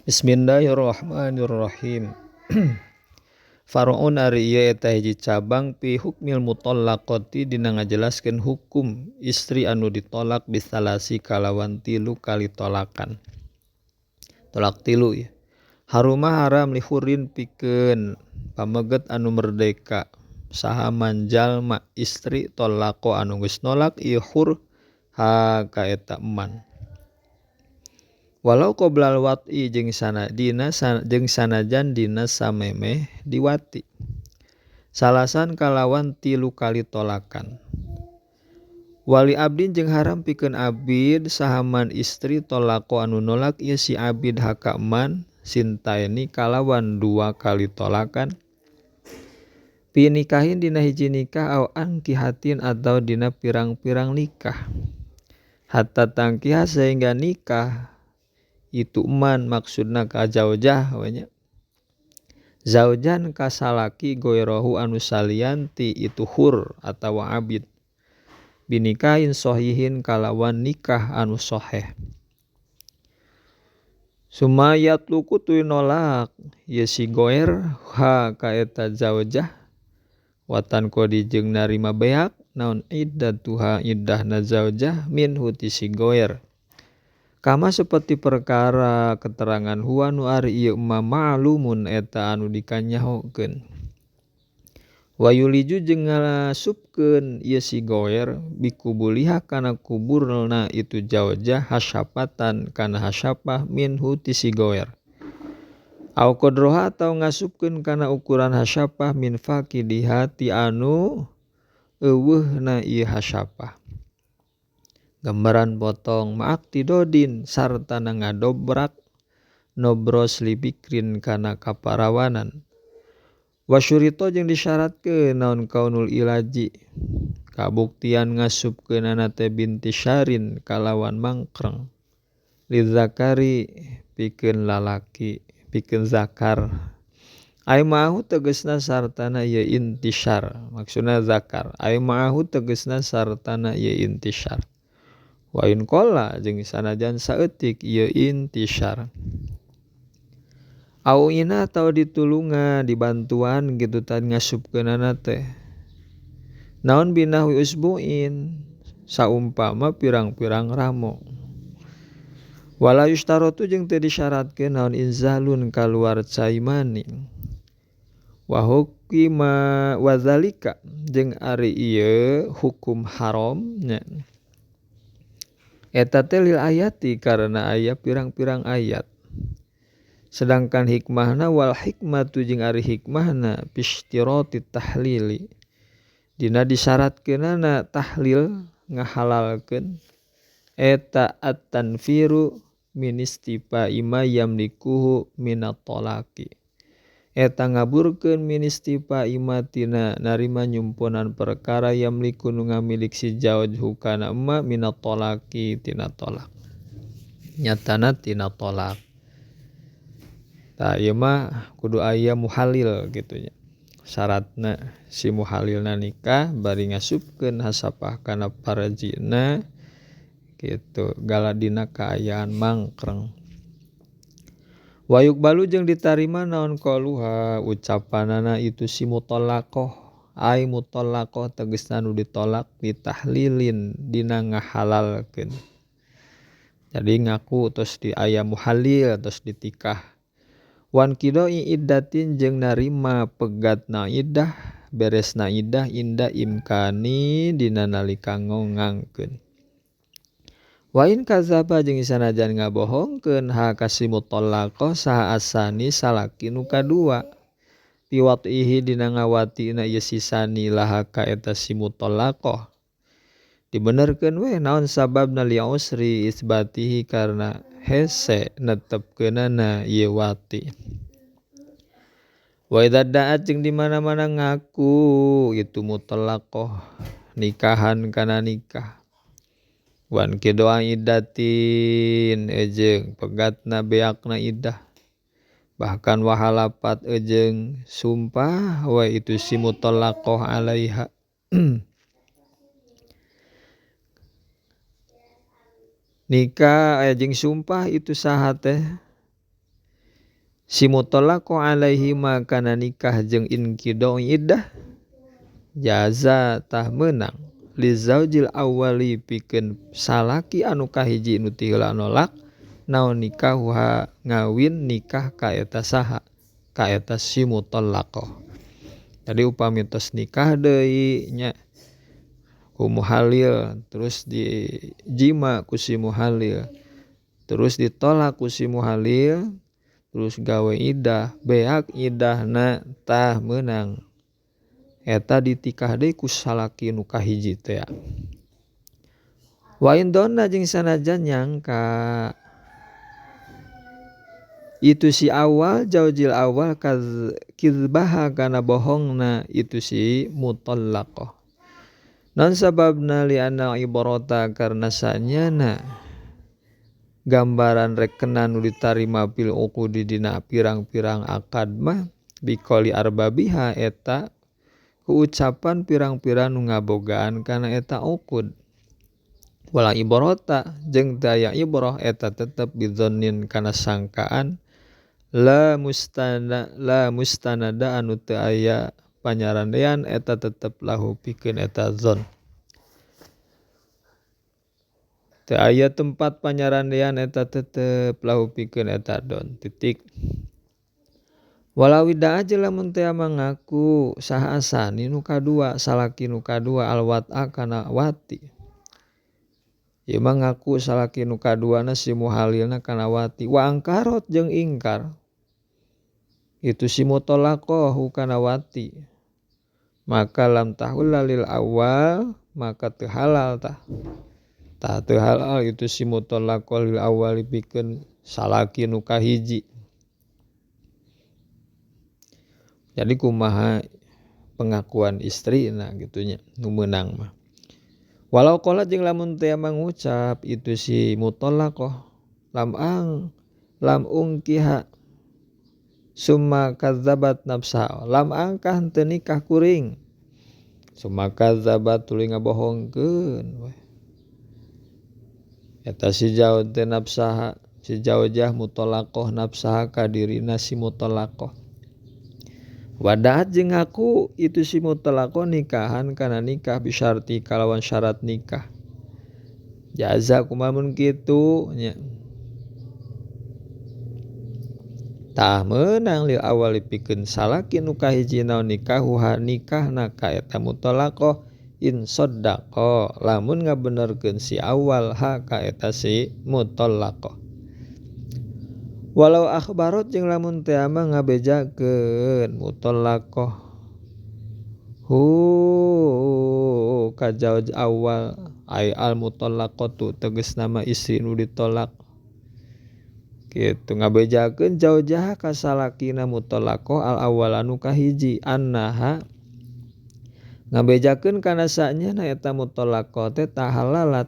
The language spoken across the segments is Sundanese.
Bismillahirrahmanirrahim. Far'un ari ieu eta hiji cabang fi hukmil mutallaqati dina ngajelaskeun hukum istri anu ditolak bisalasi kalawan tilu kali tolakan. Tolak tilu ya. Haruma haram li hurin pikeun pameget anu merdeka saha manjalma istri tolako anu geus nolak ieu hur ha ka eta eman. Walau qoblal wat'i jeung sana dina jeung sanajan dina samemeh diwati. Salasan kalawan tilu kali tolakan. Wali abdin jeung haram pikeun abid sahaman istri tolako anu nolak ieu si abid haka eman sintaini kalawan dua kali tolakan. Pi nikahin dina hiji nikah au angkihatin atau dina pirang-pirang nikah. Hatta tangkiha sehingga nikah itu eman maksudna ka zaujah we nya. Zaujan ka salaki goirohu anu salianti itu hur atawa abid. Binikahin sohihin kalawan nikah anu soheh. Sumayat luku tuy nolak ye si goer ha ka eta zaujah watan kodi jeung narima beak naon iddatuha iddahna zaujah minhu ti si goer. Kama seperti perkara keterangan huwa nu ari ieu ma ma'lumun eta anu dikanyahokeun. Wayuliju jeung ngasupkeun ieu si goer bikubuliha kana kuburna itu zaujah hasyafatan kana hasyafah minhu ti si goer. Au qadroha atau ngasupkeun kana ukuran hasyafah min faqidiha ti anu euweuhna ieu hasyafah. Gambaran potong ma'ak tidodin sartana ngadobrak nobros libikrin kana kaparawanan. Wasyurito jeung disyaratkeun naon kaunul ilaji kabuktian ngasupkeunana teh binti syarin kalawan mangkreng lizakari pikeun lalaki pikeun zakar. Ai ma'ahu tegesna sartana ieu intisyar maksudna zakar. Ai ma'ahu tegesna sartana ieu intisyar. Wa in qala jeung sanajan saeutik ieu intisyar. Au ina atau ditulungan dibantuan gitu tan ngasupkeunana teh. Naon binahwi usbuin saumpama pirang-pirang ramo. Wala yushtarotu jeung teu disyaratkeun naon inzalun kaluar cai mani. Wa hukima wazalika jeung ari ieu hukum haram nya. Eta teh lil ayati karena aya pirang-pirang ayat. Sedangkan hikmahna wal hikmatu jeung ari hikmahna pistiroti tahlili. Dina disyaratkeunana tahlil ngahalalkeun eta at-tanfiru min istifa ima yamlikuhu minat talaqi. Eta ngaburkeun min istifa ima tina narima nyumponan perkara yamliku nu ngamilik si zauj kana emma minat talaqi tina tolak. Nyatana tina tolak. Tah ieu mah kudu aya muhalil kitu nya. Syaratna si muhalilna nikah bari ngasupkeun hasapah kana parjina kitu galadina kaayaan mangkreng. Wayuk balu jeung ditarima naon qaluha ucapanana itu si mutallaqah ai mutallaqah tegesna nu ditolak ditahlilin dina ngahalalkeun. Jadi ngaku terus di aya muhalil terus ditikah. Wan kidoi iddatin jeung narima pegatna iddah beresna iddah inda imkani dina nalika ngongangkeun. Wa in kadzaba jeung sanajan ngabohongkeun ha ka si mutallaqah saha asani salaki nu kadua. Piwatihi dina ngawatina ieu si sani laha ka eta si mutallaqah. Dibenerkeun we naon sababna li usri isbatihi karena hese netepkeunana ieu wati. Wa idza da'at jeung di mana-mana ngaku itu mutallaqah nikahan kana nikah. Wan kidoa iddatin ejeng pegatna beakna iddah. Bahkan wahalapat ejeng sumpah wa itu si mutallaqah alaiha. Nikah jeung sumpah itu saha teh Si mutallaqo alaihi ma kana nikah jeung inqidai iddah jaza tah meunang li zaujil awali pikeun salaki anu kahiji nu ti heula nolak naon nikahuha ngawin nikah ka eta saha ka eta si mutallaqo. Jadi upami tos nikah deui nya ku muhalil terus dijima ku si muhalil terus ditolak ku si muhalil terus gawe idah beak idahna tah meunang eta ditikah deui ku salaki nu kahiji teh. Wa indonna jeung sanajan nyangka itu si awal jaujil awal kizbaha kana bohongna itu si mutallaqah. Non sababna li anna ibarata karena sanyana gambaran rekenan nu ditarima fil uqudi dina pirang-pirang akad mah biqoli arbabiha eta ku ucapan pirang-pirang nu ngabogaan kana eta uqud. Wala ibarata jeung teu aya ibrah eta tetep bidzonnin kana sangkaan la mustanada anu teu aya panyarandean eta tetep lahu pikeun eta zon. Teu aya tempat panyarandean eta tetep lahu pikeun eta don titik. Walau ida aja lamun teu mangaku saha asani nu kadua salaki nu kadua alwat'a kana wati. Ieu mah ngaku salaki nu kaduana si muhalilna kana wati wa angkarot jeung ingkar. Itu si mutallaqahu kana wati. Maka lam tahul lil awal maka teu halal tah. Tah teu halal itu si mutallaqah lil awal pikeun salaki nu kahiji. Jadi kumaha pengakuan istrina gitunya nu meunang mah. Walau qala jeung lamun teu mangucap itu si mutallaqah lam ang lam ungkiha summa kadzabat nafsa lam angkah teu nikah kuring summa kadzabat tuluy ngabohongkeun we. Eta si jauh teh nafsaha si jaujah mutallaqah nafsaha ka dirina si mutallaqah. Wadaat jeung ngaku itu si mutallaqah nikahan kana nikah bisyarti kalawan syarat nikah. Jaza kumaha mun kitu nya. Tah meunang lil awali pikeun salaki nu kahiji naon nikahuha nikahna ka eta mutallaqah in saddaqa lamun ngabenerkeun si awal ha ka eta si mutallaqah. Walau akhbarot jeung lamun teh mah ngabejakeun mutallaqah hu ka jauj awal ai al mutallaqatu tegasna mah istri nu ditolak kitu ngabejakeun jaujah ka salakina mutallaqah al awal anu kahiji annaha ngabejakeun kana sanyana eta mutallaqah teh tahalalat.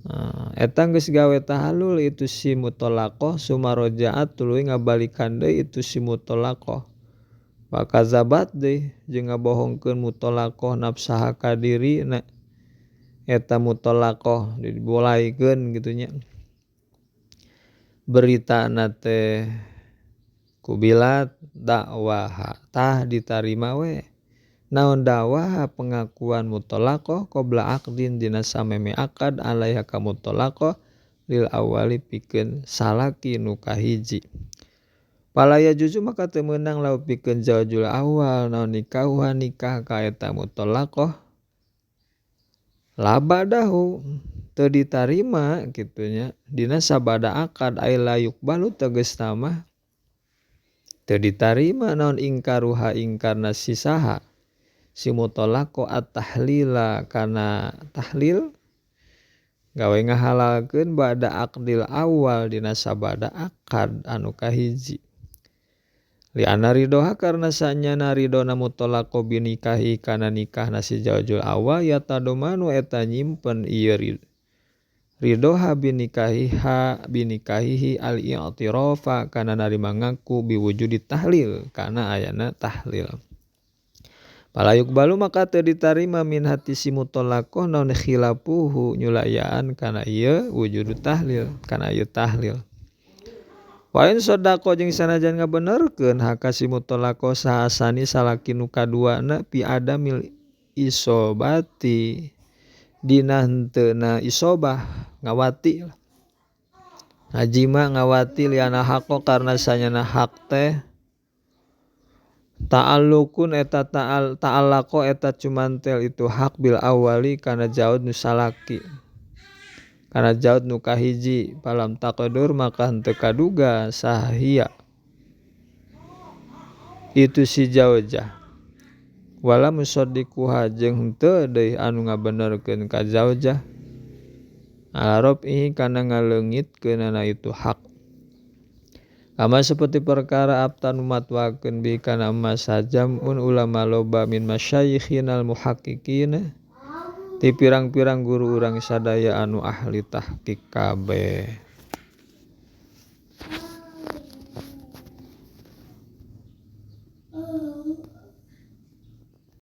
Nah, eta geus gawe tahalul itu si mutallaqah sumarojaat tuluy ngabalikan deui itu si mutallaqah. Wa kazabat deui jeung ngabohongkeun mutallaqah nafsaha ka dirina eta mutallaqah dibolaikeun kitu nya. Beritana teh kubilat dakwaha tah ditarima we. Naon dakwah pengakuan mutallaqah qabla aqdin dina sameme akad alaiha ka mutallaqah lil awali pikeun salaki nu kahiji. Palaya juju maka teu meunang lau pikeun zaujul awal naon nikahuha nikah ka eta mutallaqah labadahu teu ditarima kitu nya dina sabada akad ai la yuqbalu tegasna mah teu ditarima naon ingkaruha ingkarna si saha si mutallaqo at-tahlila kana tahlil gawe ngahalalkeun ba'da aqdil awal dina sabada akad anu kahiji. Li anna ridoha karena sanyana ridona mutallaqo binikahi kana nikahna si jaujul awal ya tadomanu eta nyimpen ieu ridoha binikahiha binikahihi al-i'tirafa kana narima ngaku biwujudi tahlil kana ayana tahlil. Palayuk balu maka teu ditarima min hati si mutallaqah naon khilafuhu nyulayaan kana ieu wujudu tahlil kana ieu tahlil. Wa in sadaqa jeung sanajan ngabenerkeun hak si mutallaqah saha asani salaki nu kaduana fi adamil isobati dina henteuna isobah ngawati lah. Ngajima ngawati liana haqo karna sanyana hak teh ta'alluqun eta ta'allaqo eta cumantel itu hak bil awali kana jaud nu salaki kana jaud nu kahiji palam taqdur maka henteu kaduga sahia itu si jaujah wala musaddiquha jeung henteu deui anu ngabenerkeun ka jaujah ala rafihi kana ngaleungitkeunana itu hak. Kama seperti perkara abtan matwakeun bi kana emas sajamun ulama loba min masyayikhinal muhaqqiqin ti pirang-pirang guru urang sadaya anu ahli tahqiq kabeh.